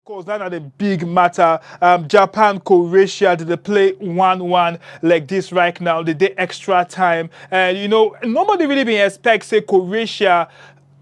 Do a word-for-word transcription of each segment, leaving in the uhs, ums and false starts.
Of course, that na the big matter. Um, Japan, Croatia, did they play one one like this right now? They did extra time. And, you know, nobody really been expect say Croatia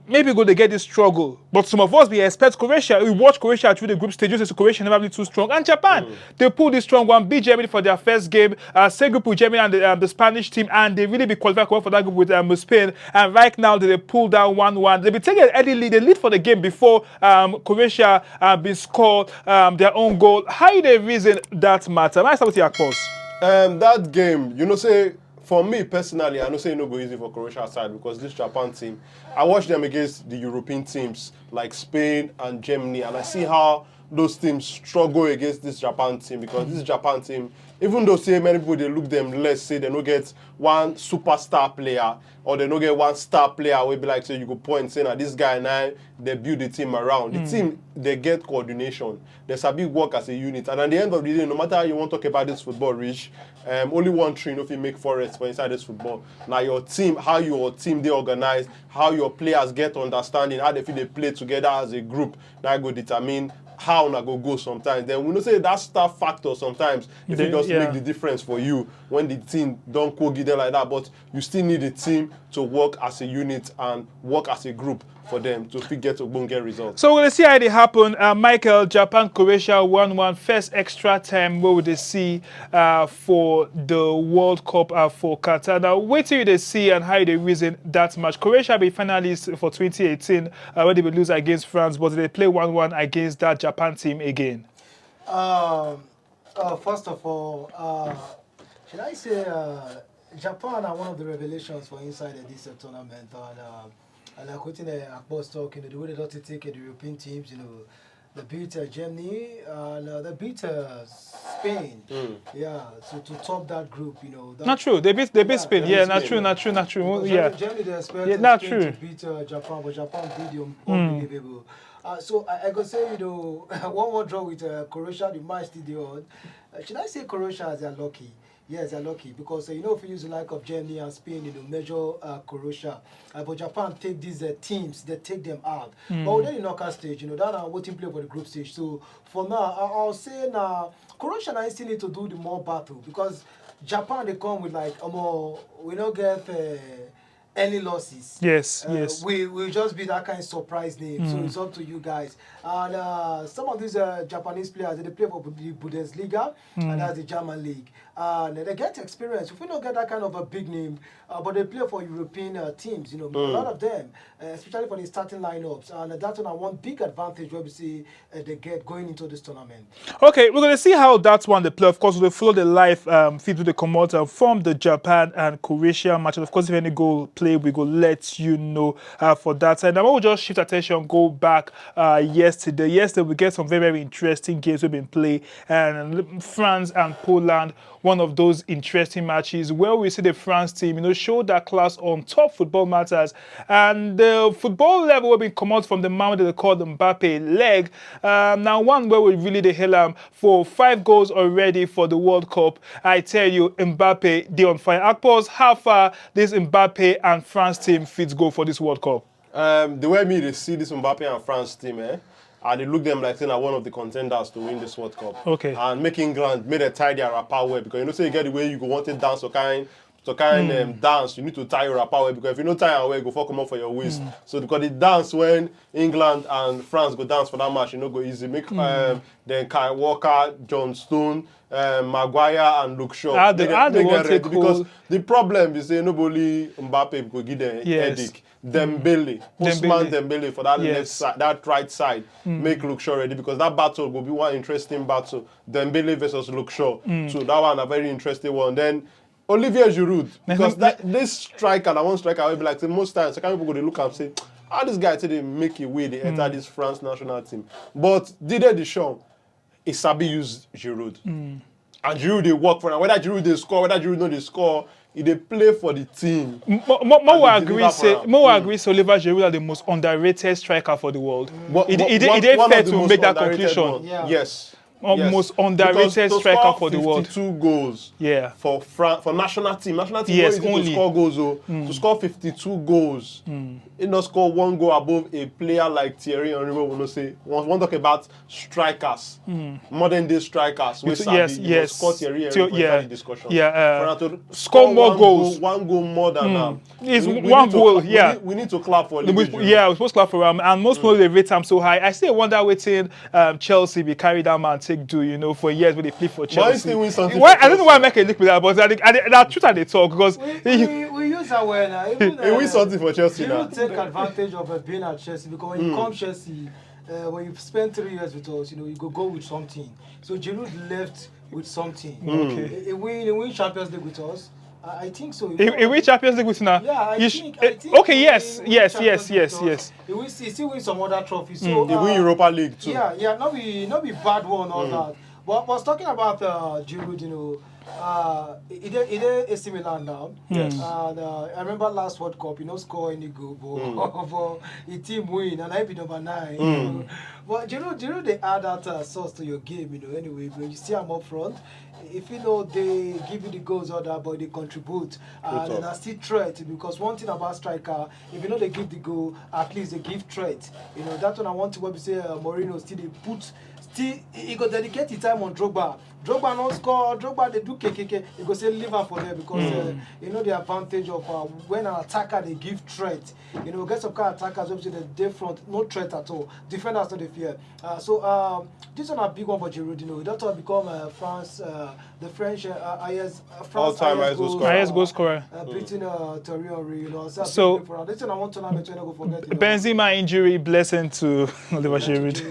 maybe go to get this struggle. But some of us, we expect Croatia. We watch Croatia through the group stage. You say Croatia never really too strong. And Japan, mm. They pulled this strong one, beat Germany for their first game. Uh, same group with Germany and the, um, the Spanish team, and they really be qualified for that group with um, Spain. And right now, they, they pull down one one. They be taking an early lead. They lead for the game before um, Croatia uh, be score um, their own goal. How you they reason that matter? Let me start with you, Akpos. Um, that game, you know, say for me personally, I know say e no go easy for Croatia side because this Japan team, I watch them against the European teams like Spain and Germany, and I see how those teams struggle against this Japan team because this Japan team, even though say many people they look them less, say they no get one superstar player or they no get one star player wey be like say you go point say na this guy na they build the team around. The team they get coordination, they sabi work as a unit, and at the end of the day, no matter how you want talk about this football reach, um, only one tree no fit make forest for inside this football. Now your team, how your team they organize, how your players get understanding, how they feel they play together as a group, that go determine how una go go sometimes. Then we know say that star factor sometimes if it just yeah. Make the difference for you when the team don't go give them like that. But you still need a team to work as a unit and work as a group for them to fit get ogbonge results. So we'll see how it happen. Uh, Michael, Japan, Croatia, one one, first extra time. What would they see uh, for the World Cup uh, for Qatar? Now, wait till they see and how they reason that match. Croatia be finalists for twenty eighteen, uh, where they will lose against France, but they play one one against that Japan team again. Um, uh, first of all, uh, should I say uh, Japan are one of the revelations for inside of this uh, tournament. And, uh, and like what uh, Akpos talking, the way they don't take the European teams, you know, they beat uh, Germany and uh, they beat uh, Spain. Mm. Yeah, so to top that group, you know. That, not true. They beat they beat yeah, Spain. They yeah, beat not Spain, true. Yeah. Not true. Not true. Because yeah. Germany, they expect yeah, not Spain true. To beat uh, Japan, but Japan beat them mm. Unbelievable. Uh, so I, I could say, you know, one more draw with uh, Croatia, the match still on. Uh, should I say Croatia as they're lucky? Yes, they're lucky because uh, you know if you use the like of Germany and Spain, you know, measure uh, Croatia. Uh, but Japan take these uh, teams, they take them out. Mm. But then in knockout stage, you know, that are waiting play for the group stage. So for now, I, I'll say now, Croatia now still need to do the more battle because Japan they come with like a more we don't get. Uh, any losses. Yes, uh, yes. We will just be that kind of surprise name. Mm. So it's up to you guys. And uh, some of these uh, Japanese players, they play for the Bundesliga, mm. And that's the German league. Uh, they get experience. If we don't get that kind of a big name, uh, but they play for European uh, teams, you know, mm. A lot of them, uh, especially for the starting lineups. And that's one, one big advantage where we see uh, they get going into this tournament. Okay, we're going to see how that one they play. Of course, we follow the live um, feed with the Komota from the Japan and Croatia match. And of course, if any goal play, we go let you know uh, for that. And now we'll just shift attention, go back uh, yesterday. Yesterday, we get some very, very interesting games we've been playing. And France and Poland, one of those interesting matches where we see the France team, you know, show that class on top football matters. And the football level will be come out from the man that they call Mbappe leg. Um, now, one where we really the hell um, for five goals already for the World Cup. I tell you, Mbappe, they on fire. Akpos, how far this Mbappe and France team fits go for this World Cup? Um, the way me they see this Mbappe and France team, eh? And they look them like saying are one of the contenders to win this World Cup. Okay. And make England made a tie their wrapper well because you know say you get the way you go want to dance or kind to kind mm. um, dance, you need to tie your wrapper well because if you don't tie it well, you go fuck them up for your waist. Mm. So because the dance when England and France go dance for that match, you know, go easy. Make mm. um, then Kyle Walker, John Stone, um, Maguire, and Luke Shaw. How they, make, how they make them ready because the problem is say nobody Mbappe go give them yes. Headache. Dembele, Ousmane Dembele for that yes. Left side, that right side, mm. Make Luke Shaw ready because that battle will be one interesting battle. Dembele versus Luke Shaw. Mm. So that one a very interesting one. Then Olivier Giroud, because that, this striker, that one striker, I will be like say most times, some people go they look and say, how this guy today make a way they enter mm. This France national team. But Didier Deschamps, he sabi use Giroud. Mm. And Giroud they work for now. Whether Giroud they score, whether Giroud no they score, he they play for the team. Mo mo agree say mo mm. Agree say Olivier Giroud are the most underrated striker for the world. What, he, what, he, he, he fair to make that conclusion. Yeah. Yes. Yes, most underrated striker for the world. Fifty-two goals. Yeah. For France, for national team, national team. Yes, only to score goals. Oh, mm. To score fifty-two goals, mm. He not score one goal above a player like Thierry Henry. We will not say. One, one talk about strikers, mm. Modern day strikers. We yes, yes. Score Thierry Henry. Yeah. Uh, score more goals. One goal more than mm. Is we, we one goal, yeah. We need, we need, to clap for Liverpool. Yeah, we're supposed to clap for him, and most mm. people they rate him so high. I still wonder waiting um, Chelsea be carry that man take do, you know, for years when they play for Chelsea. But he still wins something. Well, I don't know why I make a look with that, but I, I, I, I truth I they talk because we, he, we, we use that well. Even, uh, he wins something for Chelsea now. Take advantage of uh, being at Chelsea because when mm. you come Chelsea, uh, when you spend three years with us, you know, you go go with something. So Giroud left with something. Mm. Okay. He, he win, he win Champions League with us. I think so. He, he win Champions League with now. Yeah, I, think, I think. Okay, yes, yes, yes, yes, yes. He win, he still win some other trophies. So, mm. He win uh, Europa League too. Yeah, yeah, not be not be bad one all mm. That. But I was talking about uh, Giroud, you know. Uh, he dey he dey A C Milan now. Yes. And uh, I remember last World Cup, he no score any goal, but, mm. But he team win, and I be number nine. Mm. But Giroud, Giroud, they add that uh, sauce to your game, you know. Anyway, when you see him up front, if you know they give you the goals or that, but they contribute, uh, then I still threat because one thing about striker, if you know they give the goal, at least they give threat. You know that one I want to what we say uh, Mourinho still they put still he go dedicate the time on Drogba. Drogba no score, Drogba they do K K K. He go say leave am for there because mm. uh, you know the advantage of uh, when an attacker they give threat. You know get some kind of attackers obviously they dey front, no threat at all. Defenders no dey fear. Uh, so um, this one a big one for Giroud. You know, he don talk become uh, France, uh, the French uh, highest uh, France all-time highest goal scorer. Highest goal scorer. Uh, beating uh, Thierry Henry. You know, so, so this one I want to know that you go forget. Benzema injury blessing to Oliver Giroud.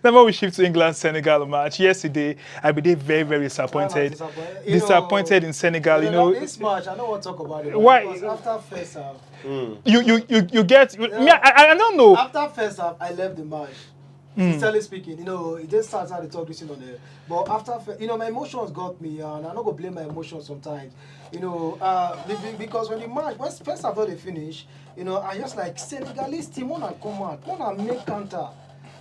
Now we shift to England Senegal match yesterday. I be dey very very disappointed. Disappointed in Senegal. You know, this match I don't want to talk about it. Why? Because after first half. Mm. You you you you get you, yeah. Me I, I don't know. After first half, I left the match. Mm. Sincerely speaking, you know, it just starts how they talk this thing on there. But after, you know, my emotions got me, and I no go blame my emotions sometimes. You know, uh, because when the match, when first half they finish, you know, I just like Senegalese team wanna come out, wanna make counter.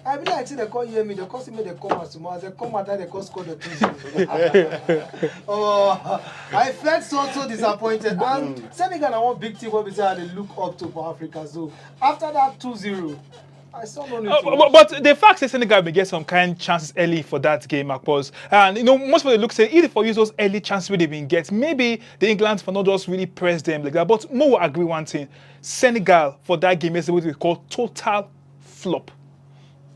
I be like, see, they call hear me, they call see me, they come out tomorrow. As they come out, they call score the two. Oh, I felt so so disappointed. And mm. Senegal, I want big team. What we say, they look up to for Africa. So after that two zero, I saw no need. Uh, but, but the fact is, Senegal may get some kind chances early for that game, of course. And you know, most people look say if for use those early chances we they been get, maybe the England for not just really press them like that. But Mo will agree one thing: Senegal for that game is what we call total flop.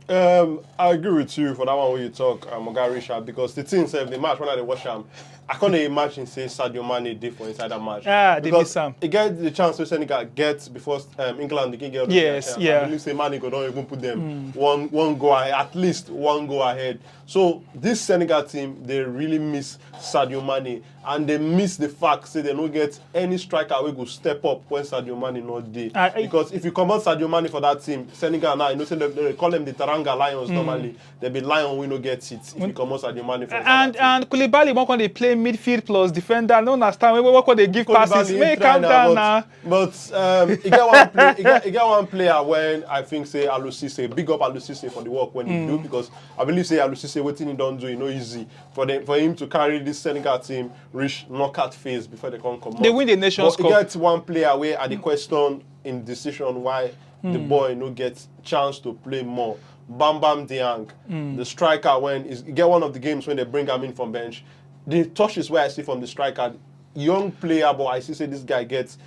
Um, I agree with you for that one when you talk, um, Oga Richard, because the thing said the match when I watch them, I can't imagine say Sadio Mane did for inside that match. Ah, they miss him. He get the chance to Senegal get before um, England they can get. Yes, yeah. I believe say Mane go don't even put them mm. one one go ahead, at least one go ahead. So this Senegal team they really miss Sadio Mane. And they miss the fact say they no get any striker wey go step up when Sadio Mane no dey. Uh, because if you comot Sadio Mane for that team, Senegal now, you know say they, they call them the Taranga Lions mm. Normally. They be lion we no get it if you comot Sadio Mane for and that and Koulibaly wan come dey play midfield plus defender. No understand when we come dey give passes. Make calm down now. But um, you get one play, you get, you get one player when I think say Alusise, big up Alusise for the work when mm. he do because I believe say Alusise wetin he don do, e no easy for them for him to carry this Senegal team reach knockout phase before they come come. They win the Nations Cup. But e get one player where I dey question in decision why mm. the hmm. boy no get chance to play more. Bam Bam Diang, mm. the striker when is get one of the games when they bring him in from bench. The touches where I see from the striker, young player, but I see say this guy gets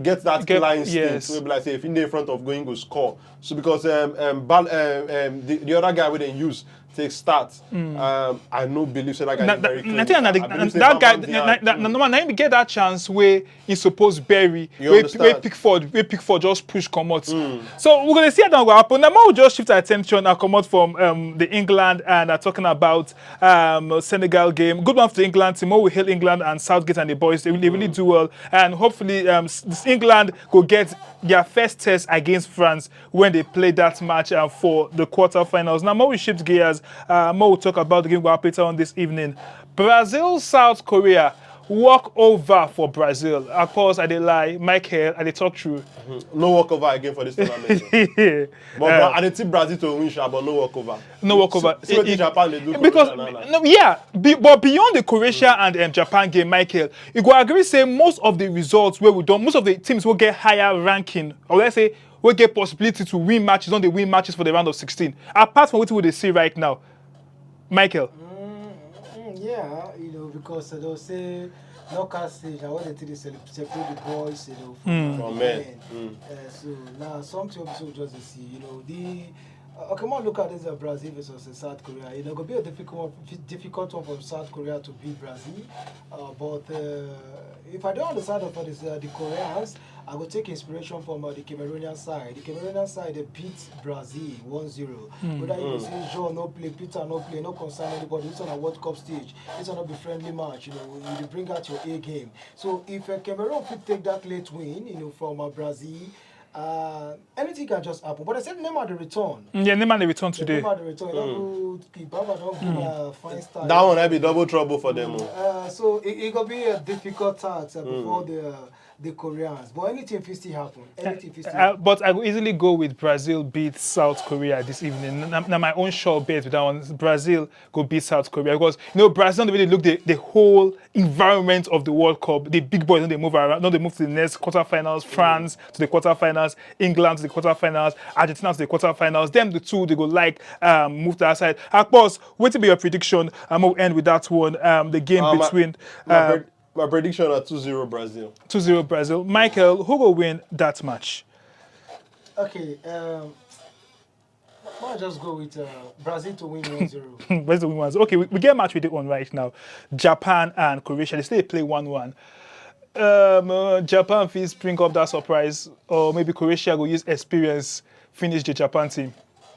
get that get, line yes. State, maybe like say if in the front of going go score. So because um, um, Bal, um, um, the, the other guy we didn't use take start. Mm. Um, I no believe say that guy na, is very clean. That, that, that guy, na, na, na, na, na him get that chance where he supposed bury. Where, where Pickford, where Pickford just push come out. Mm. So we're gonna see how that will happen. Now we'll just shift our attention and come out from um, the England and are talking about um, Senegal game. Good one for the England team. We hail England and Southgate and the boys. They, they really mm. do well. And hopefully um, England go get their first test against France when they play that match uh, for the quarterfinals. Now, more we shift gears, uh, more we'll talk about the game we'll later on this evening. Brazil, South Korea. Walk over for Brazil. Of course, I dey lie. Michael, I dey talk true. No walkover again for this tournament. But Yeah. I dey tip Brazil to win, sha, but no walkover. No walkover. See, see wetin Japan dey do Because Croatia now, now. No, yeah, be, but beyond the Croatia and um, Japan game, Michael, you go agree say most of the results where we done, most of the teams will get higher ranking, or let's say we get possibility to win matches, don't they win matches for the round of sixteen? Apart from what we dey see right now, Michael. Mm, yeah, you know, because uh, they'll say knockout stage, I want to take the cele- separate the boys, you know, from, Mm. From the men. Men. Uh, so now something people just dey see, you know, the uh, okay, come on, look at this uh, Brazil versus uh, South Korea. You know, it could be a difficult one, difficult one for South Korea to beat Brazil. Uh, but uh, if I don't understand for this, uh, the Koreans, I go take inspiration from uh, the Cameroonian side. The Cameroonian side they beat Brazil one zero. Whether you go say Jean no play, Peter no play, no concern anybody. It's on a World Cup stage. It's on a be friendly match. You know, you dey bring out your A game. So if uh, Cameroon fit take that late win, you know, from uh, Brazil, uh, anything can just happen. But I said Neymar the return. Mm, yeah, Neymar dey return today. Neymar the return. Mm. Baba don't give a fine style. That one might be double trouble for them. Oh. Uh, so it, it gonna be a difficult task uh, before the uh, the Koreans. But anything fit still happen. Anything fit still Uh, happen. but I go easily go with Brazil beat South Korea this evening. Now, now my own sure bet with that one. Brazil go beat South Korea because you know Brazil don't really look the, the whole environment of the World Cup. The big boys don't they move around, don't they move to the next quarterfinals, France to the quarterfinals, England to the quarterfinals, Argentina to the quarterfinals. Them the two they go like um, move to that side. Of course, what will be your prediction? I'm gonna end with that one. Um, the game Uh, my- between My, uh, pred- my prediction are two zero Brazil. two zero Brazil. Michael, who go win that match? Okay, um, I'll just go with uh, Brazil to win one zero. Where's the women's? Okay, we, we get match with the one right now. Japan and Croatia. They still play one one. Um, uh, Japan fit spring up that surprise, or maybe Croatia go use experience finish the Japan team.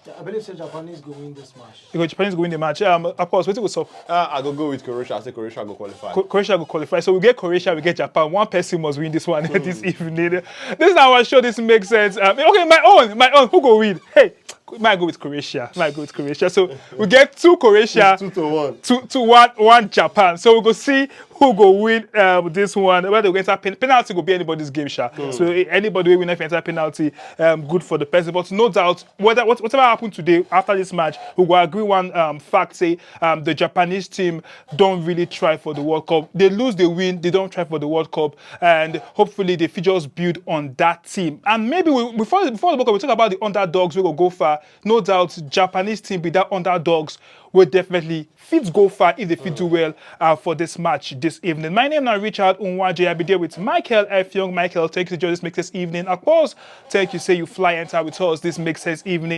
Yeah, I believe say Japanese go win this match. Because Japanese go win the match. Um, of course, what we stop. Uh, I go go with Croatia. I say Croatia go qualify. Cro- Croatia go qualify. So we get Croatia, we get Japan. One person must win this one this evening. This is our show. This makes sense. Um, okay, my own, my own. Who go win? Hey, might go with Croatia. Might go with Croatia. So we get two Croatia, Two to one. two to one, one Japan. So we go see who go win um, this one. Whether we enter pen- penalty go be anybody's game, sha. So eh, anybody will win if enter penalty, um, good for the person. But no doubt, whether what, whatever happened today after this match, we will agree one um, fact: say um, the Japanese team don't really try for the World Cup. They lose, they win. They don't try for the World Cup, and hopefully they fit just build on that team. And maybe we, before before the World Cup, we talk about the underdogs. We go go far. No doubt, Japanese team be that underdogs will definitely fit go far if they fit do well uh, for this match this evening. My name now Richard Unwaje. I be there with Michael F. Young. Michael, thank you to join this Make Sense evening. Of course, thank you say you fly enter with us this Make Sense evening.